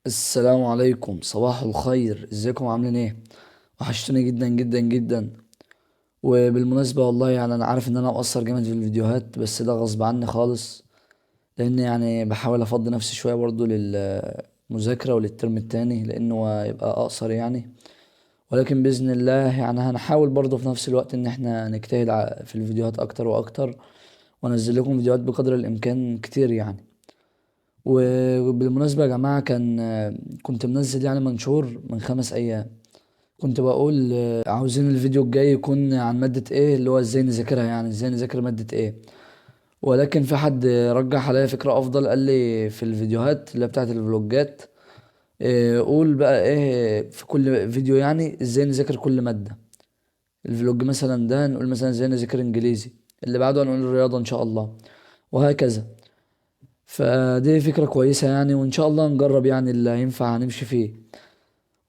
السلام عليكم، صباح الخير. ازيكم؟ عاملين ايه؟ وحشتوني جدا جدا جدا. وبالمناسبة والله انا عارف ان انا مقصر جامد في الفيديوهات، بس ده غصب عني خالص، لان بحاول افضي نفسي شوية برضو للمذاكرة وللترم التاني لانه يبقى اقصر. ولكن باذن الله هنحاول برضو في نفس الوقت ان احنا نجتهد في الفيديوهات اكتر واكتر، وانزل لكم فيديوهات بقدر الامكان كتير. وبالمناسبة يا جماعة، كنت منزل منشور من 5 أيام، كنت بقول عاوزين الفيديو الجاي يكون عن مادة إيه، اللي هو إزاي نذاكرها، يعني إزاي نذاكر مادة إيه. ولكن في حد رجح عليا فكرة أفضل، قال لي في الفيديوهات اللي بتاعت الفلوجات، قول بقى إيه في كل فيديو، إزاي نذاكر كل مادة. الفلوج مثلا ده نقول مثلا إزاي نذاكر إنجليزي، اللي بعده هنقول الرياضة إن شاء الله، وهكذا. فدي فكرة كويسة وإن شاء الله نجرب اللي هينفع هنمشي فيه.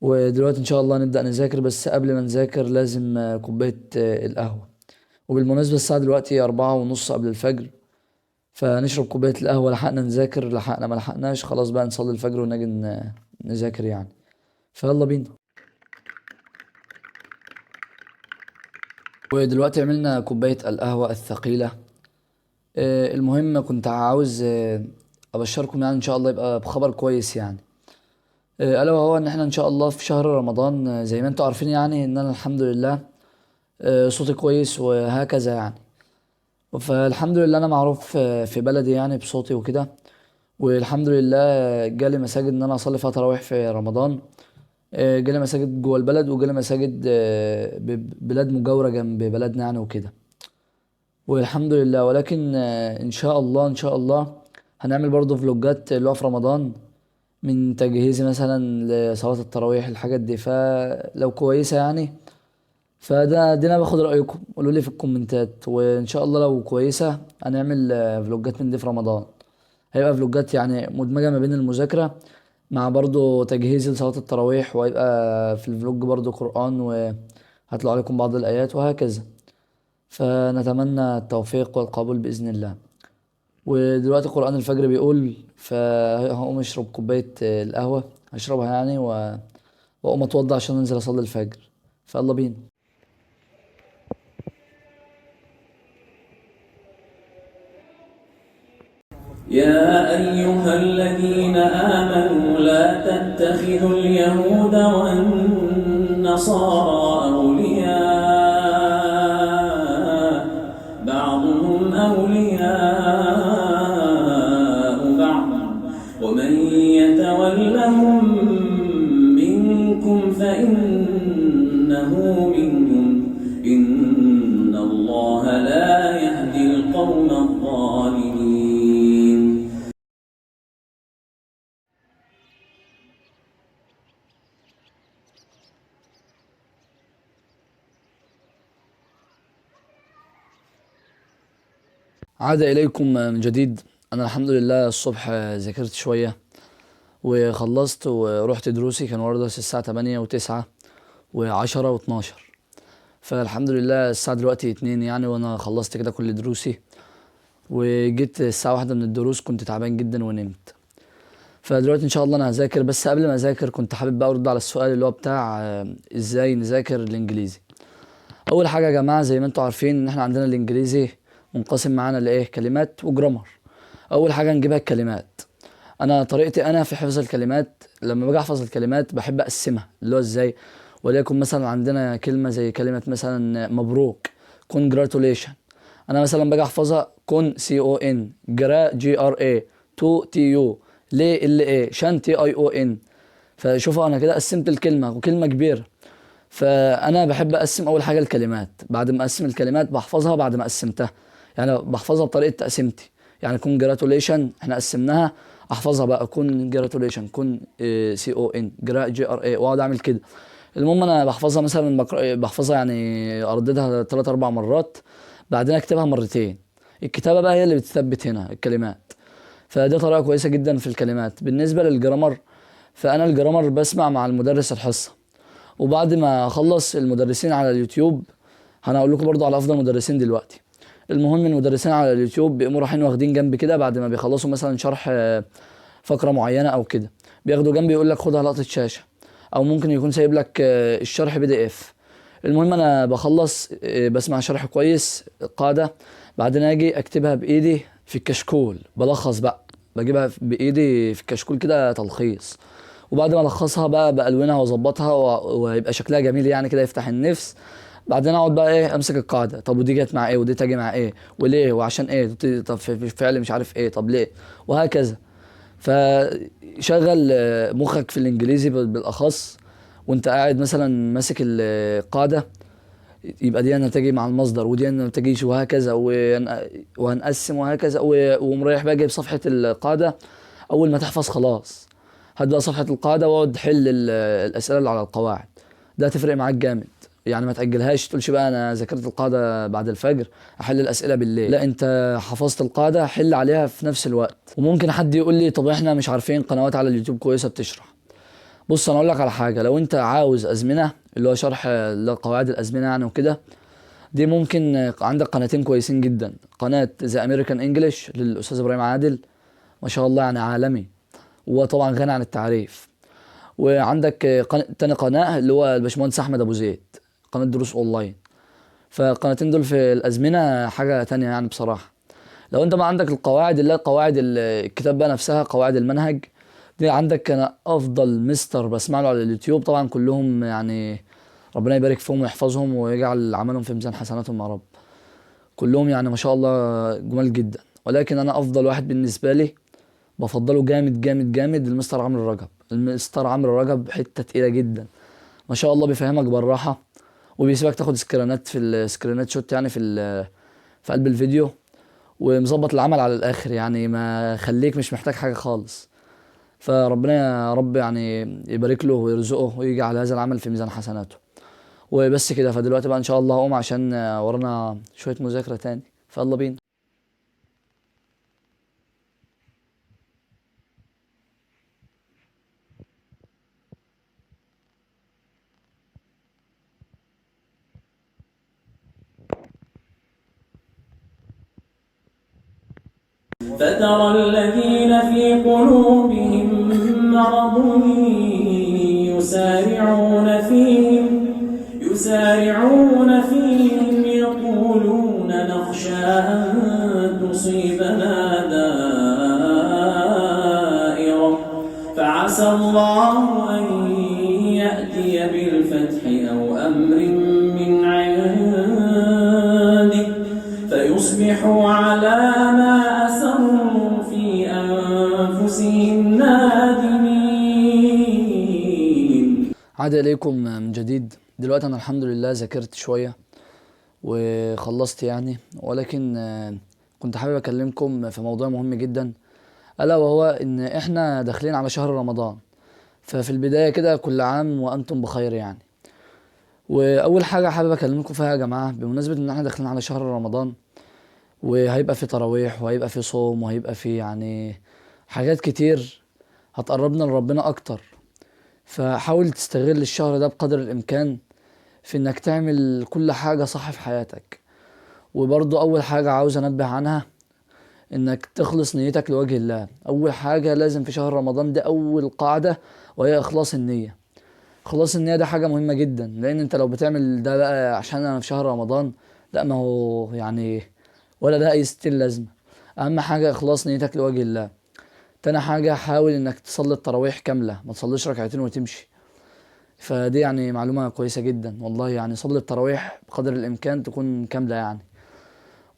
ودلوقتي إن شاء الله نبدأ نذاكر، بس قبل ما نذاكر لازم كوباية القهوة. وبالمناسبة الساعة دلوقتي 4:30 قبل الفجر، فنشرب كوباية القهوة، لحقنا نذاكر لحقنا، ما لحقناش خلاص بقى نصلي الفجر ونجي نذاكر. فيلا بينا. ودلوقتي عملنا كوباية القهوة الثقيلة. المهم كنت عاوز أبشركم إن شاء الله يبقى بخبر كويس. ألا وهو إن إحنا إن شاء الله في شهر رمضان، زي ما أنتم عارفين إن أنا الحمد لله، صوتي كويس وهكذا. فالحمد لله أنا معروف، في بلدي بصوتي وكده، والحمد لله جالي مساجد إن أنا أصلي فيها تراويح في رمضان. جالي مساجد جوه البلد، وجالي مساجد، بلاد مجاورة جنب بلدنا. والحمد لله. ولكن، إن شاء الله هنعمل برضو فلوجات اللي هو في رمضان، من تجهيزي مثلا لصلاة التراويح الحاجات دي، فلو كويسة فده دينا باخد رأيكم، قولوا لي في الكومنتات. وإن شاء الله لو كويسة هنعمل، فلوجات من دي في رمضان. هيبقى فلوجات مدمجة ما بين المذاكرة مع برضو تجهيزي لصلاة التراويح، وهيبقى في الفلوج برضو قرآن وهطلع لكم بعض الآيات وهكذا. فنتمنى التوفيق والقبول بإذن الله. ودلوقتي قرآن الفجر بيقول، فهقوم اشرب كوباية القهوة هشربها واقوم اتوضى عشان انزل اصلي الفجر. فيلا بينا. يا أيها الذين آمنوا لا تتخذوا اليهود والنصارى أولياء بعضهم أولياء بعض ومن يتولهم منكم فإنه منهم إن الله لا يهدي القوم الظالمين. عاد إليكم من جديد. أنا الحمد لله الصبح ذاكرت شوية وخلصت ورحت دروسي، كان ورايا درس الساعة تمانية وتسعة وعشرة واتناشر، فالحمد لله الساعة دلوقتي 2 وأنا خلصت كده كل دروسي، وجيت الساعة 1 من الدروس كنت تعبان جدا ونمت. فدلوقتي إن شاء الله أنا هذاكر، بس قبل ما أذاكر كنت حابب بقى أرد على السؤال اللي هو بتاع، إزاي نذاكر الإنجليزي. أول حاجة يا جماعة زي ما أنتم عارفين إن إحنا عندنا الإنجليزي منقسم معانا لإيه؟ كلمات وجرامر. أول حاجة نجيبها الكلمات. أنا طريقتي أنا في حفظ الكلمات، لما باجي أحفظ الكلمات بحب أقسمها، اللي هو إزاي؟ وليكن مثلا عندنا كلمة زي كلمة مثلا مبروك، congratulation، أنا مثلا باجي أحفظها con C O N، gra G R A، to T U، ليه L A، tion T I O N. فشوفوا أنا كده قسمت الكلمة، وكلمة كبيرة. فأنا بحب أقسم أول حاجة الكلمات، بعد ما أقسم الكلمات بحفظها بعد ما قسمتها، يعني بحفظها بطريقة تقسيمتي. congratulation احنا قسمناها، احفظها بقى congratulation، con، C O N، gra G R A، واقعد اعمل كده. المهم انا بحفظها مثلا، بحفظها ارددها 3-4 مرات، بعدين اكتبها مرتين. الكتابة بقى هي اللي بتثبت هنا الكلمات، فدي طريقة كويسة جدا في الكلمات. بالنسبة للجرامر، فأنا الجرامر بسمع مع المدرس الحصة، وبعد ما أخلص المدرسين على اليوتيوب، أنا هقول لكم برضو على أفضل مدرسين دلوقتي. المهم المدرسين على اليوتيوب بيقوموا رايحين واخدين جنب كده بعد ما بيخلصوا مثلا شرح، فقره معينة او كده، بياخده جنبي يقول لك خدها لقطة شاشة، او ممكن يكون سايب لك الشرح PDF. المهم انا بخلص بسمع شرح كويس القاعدة، بعدين اجي اكتبها بايدي في الكشكول، بلخص بقى، بجيبها بايدي في الكشكول كده تلخيص، وبعد ما الخصها بقى بالونها واظبطها ويبقى شكلها جميل يعني كده يفتح النفس. بعدين اقعد بقى ايه، امسك القاعدة، طب ودي جت مع ايه، ودي تاجي مع ايه، وليه، وعشان ايه، طب في فعل مش عارف ايه، طب ليه، وهكذا. فشغل مخك في الانجليزي بالاخص وانت قاعد مثلا ماسك القاعدة، يبقى دي انا تجي مع المصدر ودي انا ما تجيش وهكذا، وهنقسم وهكذا، ومريح بقى جايب صفحة القاعدة. اول ما تحفظ خلاص هات بقى صفحة القاعدة واقعد حل الاسئلة اللي على القواعد، ده هتفرق معاك جامد يعني. ما تاجلهاش تقولش بقى انا ذاكرت القاعدة بعد الفجر احل الاسئلة بالليل، لا انت حفظت القاعدة حل عليها في نفس الوقت. وممكن حد يقول لي طب احنا مش عارفين قنوات على اليوتيوب كويسة بتشرح. بص انا اقول لك على حاجة، لو انت عاوز ازمنة اللي هو شرح لقواعد الازمنة يعني وكده، دي ممكن عندك قناتين كويسين جدا، قناة The American English للاستاذ ابراهيم عادل، ما شاء الله يعني عالمي وطبعا غني عن التعريف، وعندك تاني قناة اللي هو الباشمهندس احمد ابو زيد، قناة دروس اونلاين. فالقناتين دول في الازمنة حاجة تانية يعني بصراحة. لو انت ما عندك القواعد اللي هي قواعد الكتاب بقى نفسها، قواعد المنهج دي، عندك انا افضل مستر بسمع له على اليوتيوب، طبعا كلهم يعني ربنا يبارك فيهم ويحفظهم ويجعل عملهم في ميزان حسناتهم يا رب، كلهم يعني ما شاء الله جمال جدا. ولكن انا افضل واحد بالنسبة لي بفضله جامد جامد جامد المستر عمرو رجب. المستر عمرو رجب حتة تقيلة جدا ما شاء الله، بيفهمك بالراحة وبيسيبك تاخد سكرينات في السكرينات شوت يعني في قلب الفيديو، ومظبط العمل على الاخر يعني، ما خليك مش محتاج حاجة خالص. فربنا يا رب يعني يبارك له ويرزقه ويجعل هذا العمل في ميزان حسناته. وبس كده. فدلوقتي بقى ان شاء الله هقوم عشان ورانا شوية مذاكرة تاني، فيلا بينا. فترى الذين في قلوبهم مرض يسارعون فيهم يقولون نخشى أن تصيبنا دائرة فعسى الله أن يأتي بالفتح أو أمر من عنده فيصبحوا على ما أسروا في أنفسهم نادمين. عاد إليكم من جديد. دلوقتي أنا الحمد لله ذاكرت شوية وخلصت يعني، ولكن كنت حابب أكلمكم في موضوع مهم جدا، ألا وهو إن إحنا داخلين على شهر رمضان. ففي البداية كده كل عام وأنتم بخير يعني. وأول حاجة حابب أكلمكم فيها يا جماعة بمناسبة إن إحنا داخلين على شهر رمضان، وهيبقى في تراويح وهيبقى في صوم وهيبقى في يعني حاجات كتير هتقربنا لربنا أكتر. فحاول تستغل الشهر ده بقدر الإمكان في إنك تعمل كل حاجة صح في حياتك. وبرضو أول حاجة عاوز أنبه عنها إنك تخلص نيتك لوجه الله. أول حاجة لازم في شهر رمضان ده أول قاعدة، وهي إخلاص النية. إخلاص النية ده حاجة مهمة جدا، لأن أنت لو بتعمل ده بقى عشان أنا في شهر رمضان، لا، ما هو يعني ولا ده أي ستين لازمة. أهم حاجة إخلاص نيتك لوجه الله. تاني حاجة حاول إنك تصلي التراويح كاملة، ما تصليش ركعتين وتمشي. فدي يعني معلومة كويسة جدا والله، يعني صلي التراويح بقدر الإمكان تكون كاملة يعني.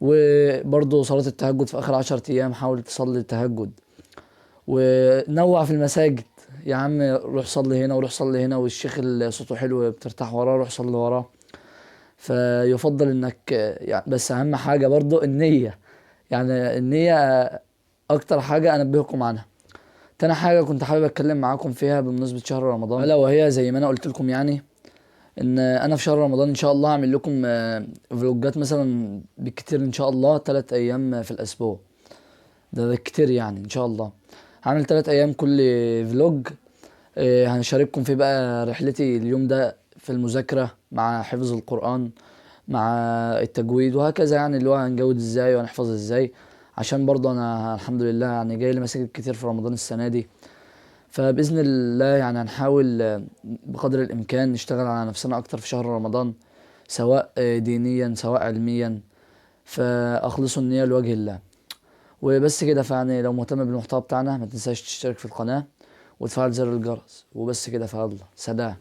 وبرضه صلاة التهجد في آخر 10 أيام حاول تصلي التهجد. ونوع في المساجد يا عم، روح صلي هنا وروح صلي هنا، والشيخ اللي صوته حلو بترتاح وراه روح صلي وراه. فيفضل إنك يعني، بس أهم حاجة برضه النية، يعني النية أكتر حاجة أنبهكم عنها. تاني حاجة كنت حابب أتكلم معاكم فيها بمناسبة شهر رمضان، ألا وهي زي ما أنا قلت لكم يعني إن أنا في شهر رمضان إن شاء الله هعمل لكم فلوجات مثلا بالكتير إن شاء الله 3 أيام في الأسبوع، ده بالكتير يعني إن شاء الله هعمل 3 أيام كل فلوج، هنشارككم فيه بقى رحلتي اليوم ده في المذاكرة مع حفظ القرآن مع التجويد وهكذا، يعني اللي هو هنجود ازاي وهنحفظ ازاي عشان برضه انا الحمد لله يعني جاي لي مساجد كتير في رمضان السنة دي. فبإذن الله يعني هنحاول بقدر الإمكان نشتغل على نفسنا أكتر في شهر رمضان، سواء دينيا سواء علميا. فأخلصوا النية لوجه الله وبس كده. فيعني لو مهتم بالمحتوى بتاعنا ما تنساش تشترك في القناة وتفعل زر الجرس وبس كده. فيلا سلام.